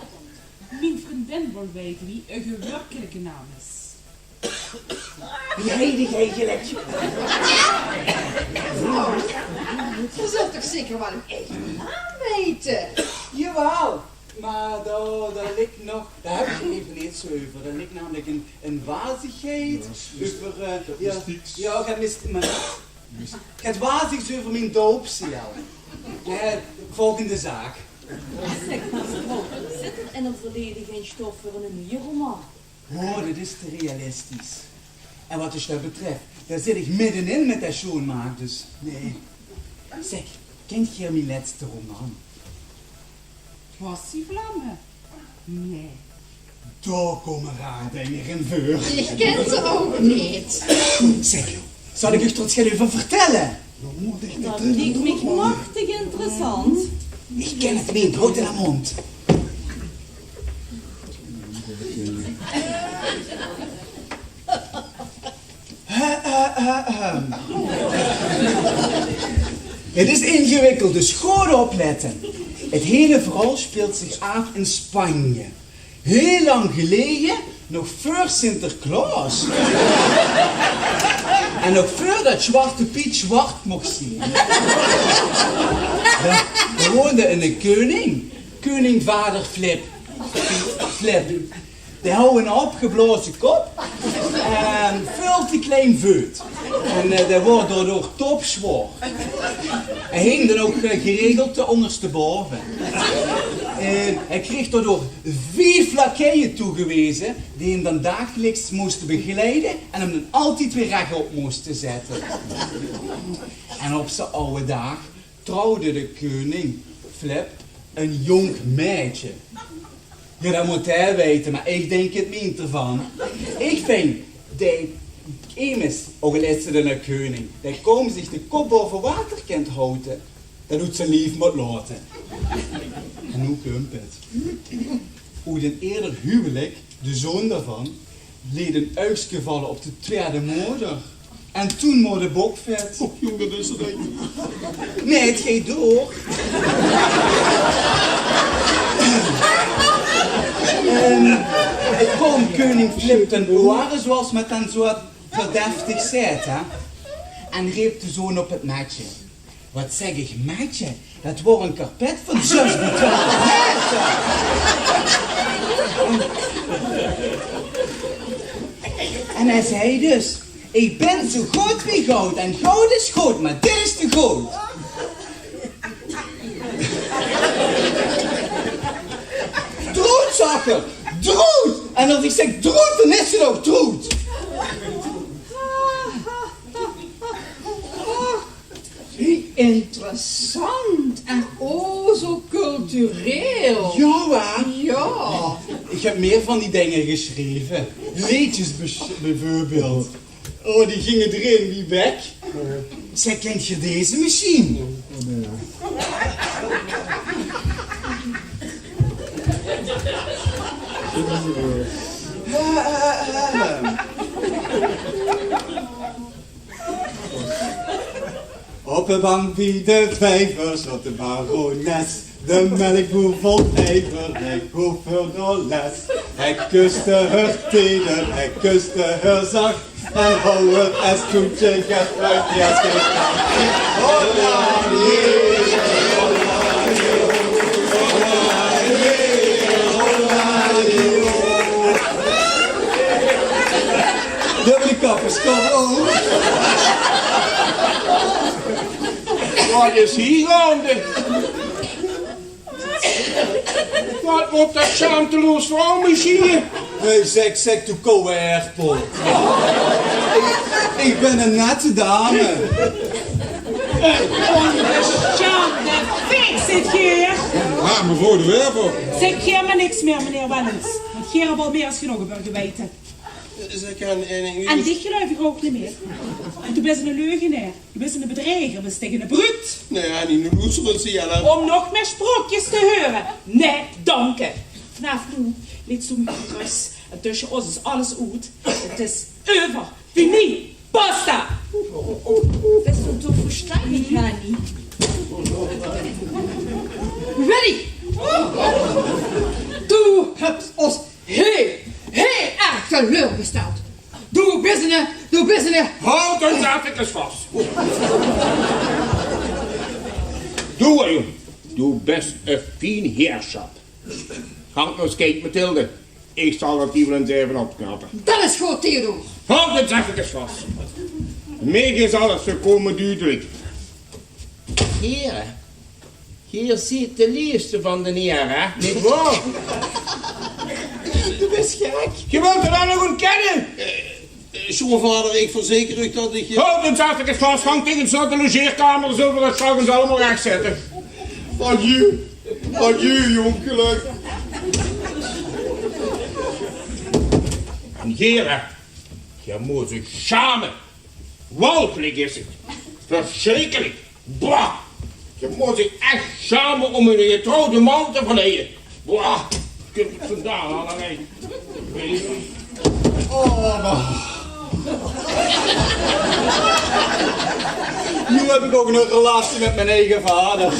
mien vriendin wol weite wie eure wèrkelike naam is. Wie heit ich eigelik? Geer zult toch zeker waal uche eige naam weite? Jawaal. Mer dao, dao lik nog, dao höb ich 't eve neet zo euver. Dao lik namelik ein, ein wazigheid euver, eh, jao, jao, geer mist, mer geer wazigt euver mien doopseel. Eh, volgende zaak. Zèk, zit 't in 't verleje gein stof veur eine nuje roman? Oh, det is te realistisch. En waat de sjtad betröf, dao zit ich middenin mit de sjoonmaak, dus nae. Zèk, kènt geer mien lètste roman? Passievlamme? Nae. Dao kómme raar dinger in veur. Ich kèn ze ouch neet. Zèk, zal ich uch d'r ins get euver vertèlle? Det liek mich machtig interessant. Ich kèn 't neet, haoj de móndj. Het is ingewikkeld, dus good oplètte. Het hele verhaol speelt zich aaf in Spanje. Heel lang geleden, nog veur Sinterklaos. En nog veurdet Zwarte Piet zwart mocht zien. D'r woonde eine keuning, keuning vader Flip. Flip. Dae haw 'n opgeblaoze kop en väöl te klein veut. En, eh, dae woort daodoor topzwaor. Hae hing dan ouch, eh, geregeld te óngerstebove. En hae kreeg daodoor vief lakeien toegeweze, die 'm dan dagelijks móste begeleide en 'm dan altied weer rechop móste zètte. En op zien aw daag trouwde de keuning, Flip, ein jónk meidje. Jao, det mót hae weite, mer ich dink 't mien d'rvan. Ich vinj det emes, ouch al is 't eine keuning, dae kaum zich de kop baove water kint haoje, det oet zien lief mót laote. En noe kump 't. Oet ein eerder huwelik, de zoon daovan, leet ein uigske valle op de twiede moder. En toen woort 'r bokvet. Och, jóng, det is 't neet. Nae, 't geit door. Ehm, 't kwaam keuning Filip ten oere, zoeas me 't dan zoe, zoe deftig zaet, hè. En reep de zoon op 't metje. Waat zèk ich, metje? Det woort ein karpet van zös bie twelf meter. En hae zag dus: "Ich bön zoe good wie goud, en goud is good, mer dit is te good." "Droet," zag 'r, "droet! En es ich zèk droet, dan is 't ouch droet." Wie interessant en o zoe cultureel. Jao, hè? Jao. Ich höb mier van die dinger gesjreve. Leedjes bes-, bieveurbeeld. O, die ginge d'rin wie bek. Zèk, kènt geer deze mesjien? Op de bank bie de vijver zaot de barones. De melkboer vol ijver, hae goof häör door les. Hae kuste häör teder, hae kuste häör zach. En hou häör es toetje get uit, ja, zeg. Dubbele kappers, kom op. Waat is hie gaonde? Waat mót det sjaamteloos vrouwmesjien? Hey, zèk, zèk, doe kouwe aerpel. Ich, ich bön ein nette dame. Ein onbesjaamde fik zit geer. Jao, mevrouw de Werver. Zèk geer mer niks mier, meneer Wellens. Want geer höb al mier es genóg op eur gewete. Zèk, en, en, en dich geluif ich ouch neet mier. Want doe bös eine leugenaer. Doe bös eine bedreger, doe bös eine bruut. Nae, en in de loes van Sienna. Óm nog mier sprookjes te heure. Nae, danke. Vanaaf noe lèts doe mich gerös. En tösse ós is alles oet. 't Is euver. Fini. Basta. Bès doe toch verstandig, Hani? Willy! Doe höbs ós hiel, hiel erg teleurgesteld. Doe bès eine, doe bès eine... Haoj dien zakkekes vas. Doe, jóng, doe bès ein fien heersjap. Gank noe ins kieke, Mathilde. Ich zal det hie waal ins effe opknappe. Det is good, Theodor. Haoj dien zakkekes vas. Mich is alles volkómme dudelik. Hie, hie zit de leefste van d'n Here, hè? Neet waor? Doe bès gek. Geer wilt 't dan nog óntkènne? Eh, sjoeanvader, ich verzeker uch det ich, eh... Haoj dien zakkekes vas, gank dich ins nao de logeerkamer, dan zölle v'r det straks allemaol rechtzètte. Adieu, adieu, jónk gelök. En geer, hè, geer mót uch sjame. Walgelik is 't. Versjrikkelik. Bah! Geer mót uch ech sjame óm eine getrouwde man te verleie. Bah! Kump 't vandaan allemaol? Oh, bah. Noe höb ich ouch nog ein relatie mit mien eige vader.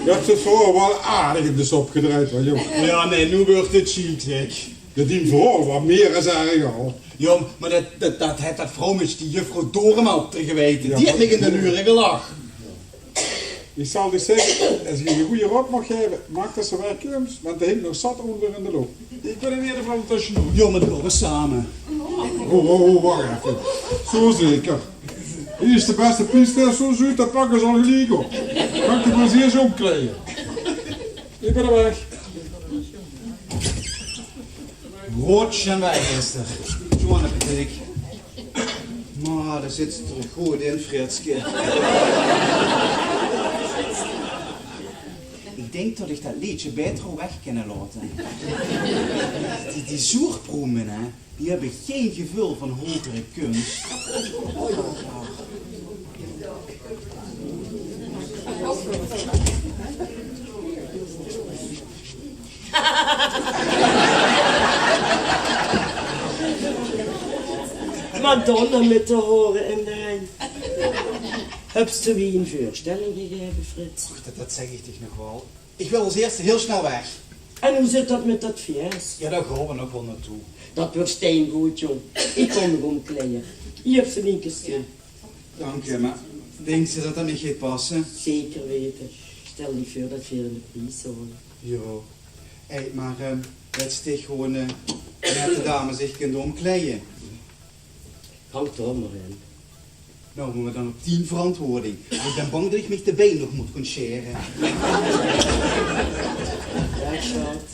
Det is waal aardig in de sop gedrejd, hè, jóng. Jao, nae, noe wuuert 't sjiek, zèk. Det dien vrouw waas mier es erg, huur. Jao, mer det, det, det haet det vrouwmins, die juffrouw Doremelk, te gewete. Jao, die haet mich in de lure gelag. Ich zal dich zègke, es ich dich eine gooje raod maag gaeve, maak det se wegkums, want d'r hingk nog zat ónger in de loch. Ich bön neet mier de vrouw tösjenoet. Jao, mer det gaon v'r same. Ho, ho, ho, wach effe. Zo zeker. Hie is de bèste pies, zoe zuut, det pakke ze al geliek op. Kan ich de plezeer zo ómkleie. Ich bön d'r weg. Rotje weg is 'r. Zoe'n appetiet. Mer dao zits se toch good in, Fritske. Ich dink det ich det leedje baeter weg kin laote. Die, die zoerproeme, hè, die höbbe gein geveul van hogere kuns. 't Is Madonna mit de haore in de henj. Höbs doe wie ein veurstelling gegaeve, Frits? Och, det, det zèk ich dich nog waal. Ich wil es ierste hiel snel weg. En wie zit det mit det fiès? Jao, dao gaon v'r nog waal nao toe. Det wuuert steingood, jóng. Ich kóm mich ómkleie. Hie höbs se mien kestieëm. Dank uch, mer dinks se det det mich geit passe? Zeker weite. Stèl dich veur det veer in de pries zólle. Jao. Hé, mer, eh, det se dich gewoon, eh, mit de dame zich kèns ómkleie. Hangt d'r mer aan. Nou, mer dan op dien verantwoording. Want ich bön bang det ich mich de bein nog mót gaon sjere. Daag, sjat.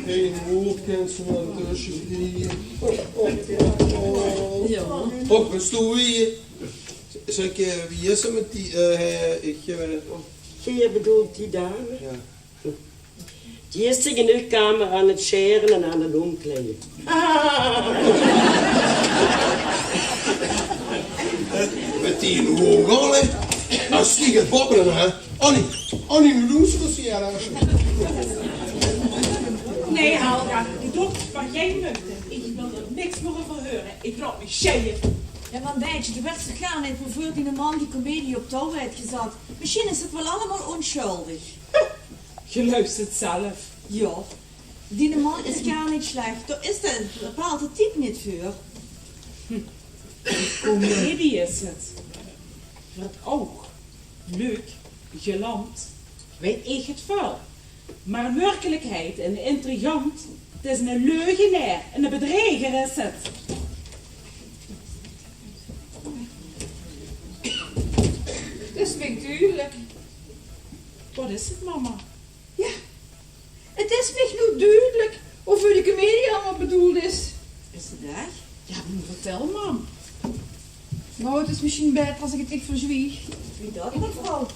Gein woord kèns se mer tösse die. Jao. Och, bès doe weer. Zèk, eh, wie is 't mit die, eh, ich, eh, Geer bedoelt die dame? Jao. Die is zich in uch kamer aan 't sjere en aan 't ómkleie. Mit die in oog al, hè? As die geit babbele, hè? Annie, Annie, noe doon ze det, Sierra. Nae, Helga, doe doos waat geer mót. Ich wil d'r niks mieë van heure. Ich laot mich sjeie. Jao, mer wèts se, doe wèts toch gaar neet woeväöl diene man die komedie op touw haet gezat. Mesjien is 't waal allemaol ónsjuldig. Geluifs se 't zelf? Jao. Diene man is gaar neet sjlech. Dao is 'r ein bepaalde type neet veur. Komedie is 't. Veur 't oug. Leuk, galant, weit ich 't väöl. Mer in wirkelijkheid eine intrigant, 't is eine leugenaer, eine bedreger is 't. 't Is mich dudelik. Waat is 't, mama? Jao, 't is mich noe dudelik woeveur de komedie allemaol bedoeld is. Is 't ech? Jao, noe vertèl, mam. Nou, 't is mesjien baeter es ich 't dich verzwieg. Wie det, mevrouw?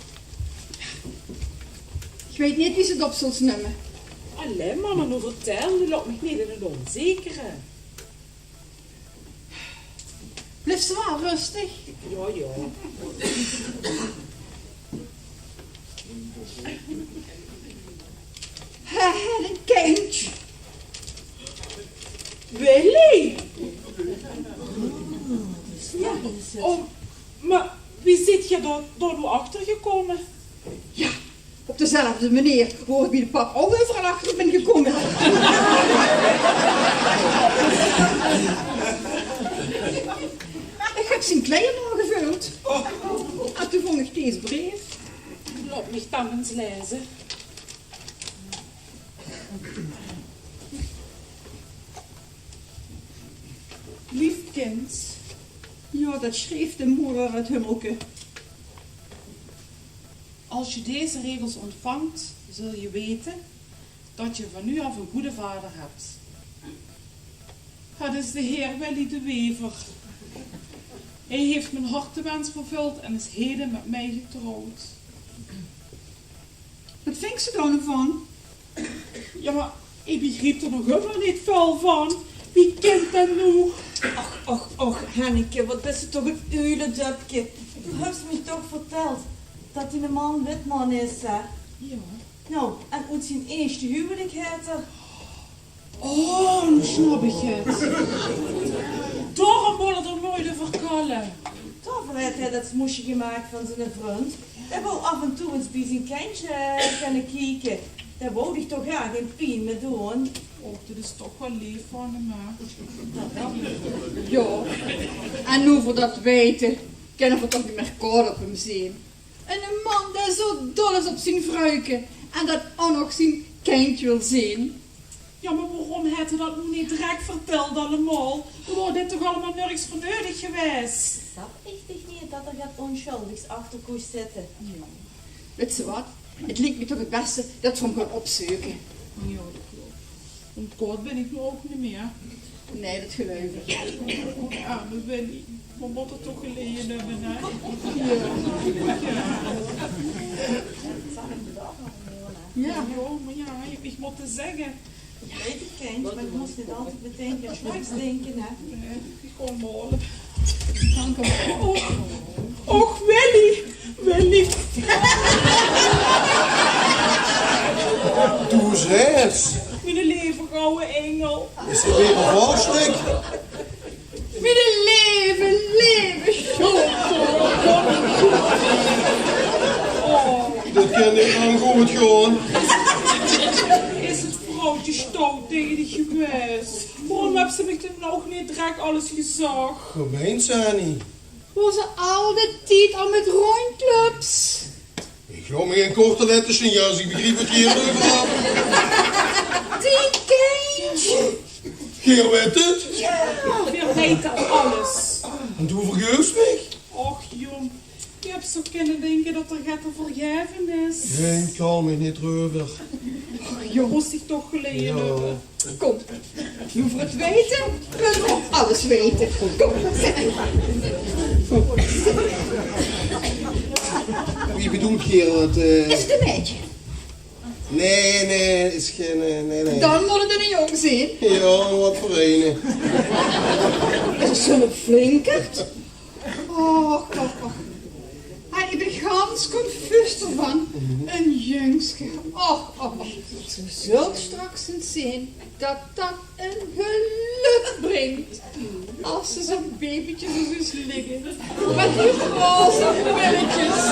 Ich weit neet wie se 't op zóls numme. Allee, mama, noe vertèl. Noe laot mich neet in 't ónzekere. Blief se mer röstig. Jao, jao. Hae haet ein kindj. Willy! Jao. Oh, mer wie zeet geer dao, dao noe achter gekómme? Jao, op dezelfde meneer wo ich bie de pap ouch euveral achter bön gekómme. Ich höb zien kleier naogeveuld. En toen vóng ich dees breef. Laot mich dan ins laeze. Lief kind. Jao, det sjreef de moder oet 't hummelke. Als je deze regels ontvangt, zul je weten dat je van nu af een goede vader hebt. Het is de heer Willy de Wever. Hij heeft mijn hartewens vervuld en is heden met mij getrouwd. Waat vinjs se dao noe van? Jao, mer ich begriep d'r nog ummer neet väöl van. Wie kint det noe? Och, och, och, Henneke, waat bis se toch ein uledöpke. Doe höbs mich toch vertèld det diene man witman is, hè? Jao. Nou, en oet zien ierste huwelik haet 'r... Oh, noe snap ich 't. Daorum wól 'r d'r noeats euver kalle. Daoveur haet hae det smoesje gemaak van ziene vrund. Hae wól aaf en toe ins bie zien kindj, eh, kinne kieke. Dao wól ich toch gaar gein pien mit doon. Och, det is toch waal leef van 'm, hè? Jao, en noe v'r det weite, kinne v'r toch neet mieë kwaod op 'm zeen. Eine man dae zoea dol is op zien vruike en dae ouch nog zien kindj wil zeen. Jao, mer waorum haet 'r det noe neet direk vertèld allemaol? Dan waor dit toch allemaol nörges veur neudig gewaes. Zag ich dich neet det d'r get ónsjuldigs achter kós zitte? Jao. Wèts se waat? 't Liek mich toch 't bèste det v'r 'm gaon opzeuke. Jao, det klop. Want kwaod bön ich noe ouch neet mieë. Nae, det geluif ich. Och, erme Willy. Waat mót 'r toch geleje höbbe, hè? Jao. Jao. Jao, mer jao, ich, ich mót 't zègke. Weit ich Kindj, maar je moet niet altijd meteen aan seks denken, hè. Kom maar. Och, och, Willy, Willy. Doe zes. Mijn leve gouden engel. Is er weer een valstrik? Mijn leve, leve Sjoerd. Oh. Dat kan niet lang goed gaan. Is het vrouwtje stout tegen dich geweest? Waarom hebt ze mich toen nog niet direct alles gezag? Gemeen, Sani. Waar ze al de tijd al met rondlöp. Ik ga me geen korte letters zien, ja, als ik begrijp wat hier over gaat. Tien kindjes. Geer weet het? Ja, we weten alles. En doe vergeefs mich? Och, jong, je hebt zo kunnen denken dat er gaat te vergeven is. Nee, ik haal mich niet erover. Och, jong, moest ik toch geleden hebben. Kom, nu voor het weten, kunnen we ook alles weten. Kom, zit. Wie bedoelt geer het? Eh? Is het een meidje? Nee, nee, is geen, eh, nee, nee. Dan moet het een jong zijn. Ja, wat voor een. Dat is zo'n flinkert. Och, och, och. Ha, ik ben gans confus ervan. Een jungske. Och, och, och. Ze zult straks eens zien dat dat een geluk brengt. Als ze zo'n babytje zo ziet liggen. Met die roze billetjes.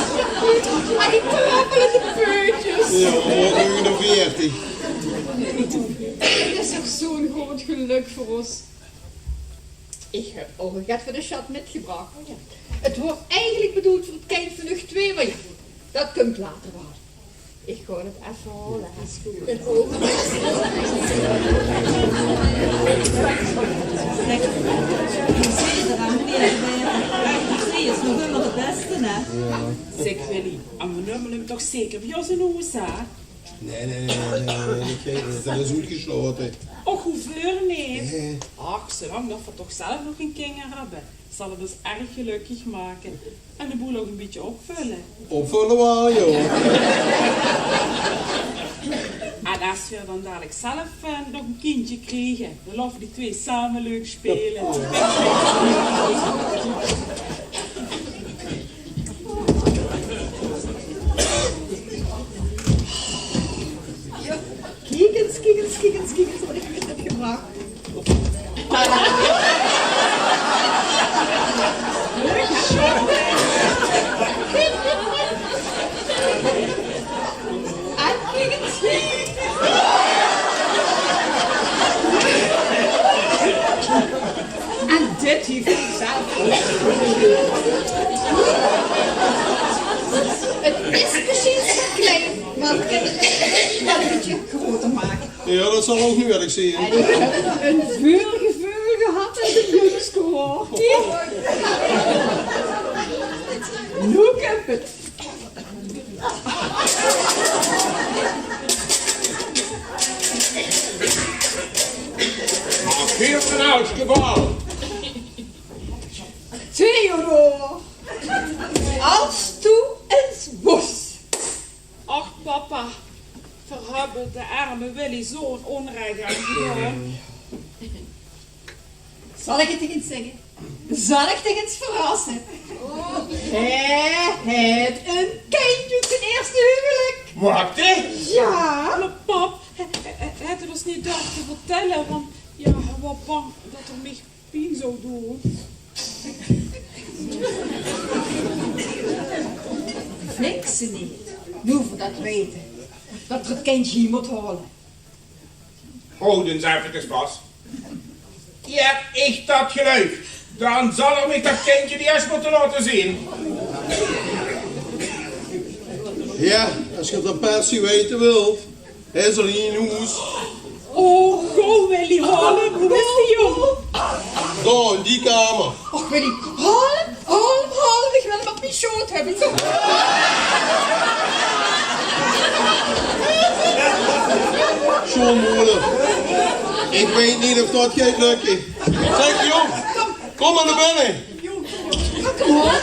En die trappelende peutjes. Ja, voor negenenveertig. Het is toch zo'n groot geluk voor ons. Ik heb ook een gat voor de chat mitgebracht. Het wordt eigenlijk bedoeld voor het kind van uch twee, maar ja, dat komt later wel. Ik ga het even halen. Zeg, die twee is nog immer de beste, hè? Zeg, Willy, en we nemen hem toch zeker bij ons in huis, hè? Nee, nee, nee, nee, nee, nee, nee, dat is oetgeslote. Och, hoeveur neet? Nee. Ach, zolang dat we toch zelf nog geen kinger hebben, zal het ons erg gelukkig maken. En de boel ook een beetje opvullen. Opvullen wel, joh. En als we dan dadelijk zelf, eh, nog een kindje krijgen, dan laten we die twee samen leuk spelen. Kiek eens, kiek eens, kiek eens, kiek eens wat ik net heb gebracht. En kiek eens hier. En dit heeft hij zelf ook. Het is misschien te klein, maar ik kan het wel een beetje groter maken. Ja, dat zal ook niet erg zijn. En ik heb een vuur gevoel gehad in de jongskoor. Look at it. Ach, hier vanuit geval. Theodor, als toe eens bos. Ach, papa, we hebben de arme Willy zo'n onrecht aangedaan. Zal ik het tegen zeggen? Zal ik tegen verrassen? Hij heeft een kindje uit zijn eerste huwelijk. Wat? Ja. Maar pap, hij, hij, hij had het ons niet durven te vertellen, want ja, hij was bang dat er mich pien zou doen. Vinks se neet, noe v'r dat weite, dat v'r 't kindje hie mót haole? Houd ins efkes vas. Eer ich dat geluif, dan zal er mich dat kindje ieërs mótte laote zeen. Ja, es geer dat per se weite wilt, is er hie in hoes. Oh, go, Willy, haol 'm. Wo is die jóng? Dao, in die kamer. Och, Willy, haol 'm, haol 'm, haol 'm. Ich wil 'm op mien sjoot höbbe. Sjoonmoder. Ich weit neet of dat geit lökke. Zèk, jóng, kóm mer nao binne. Kóm op.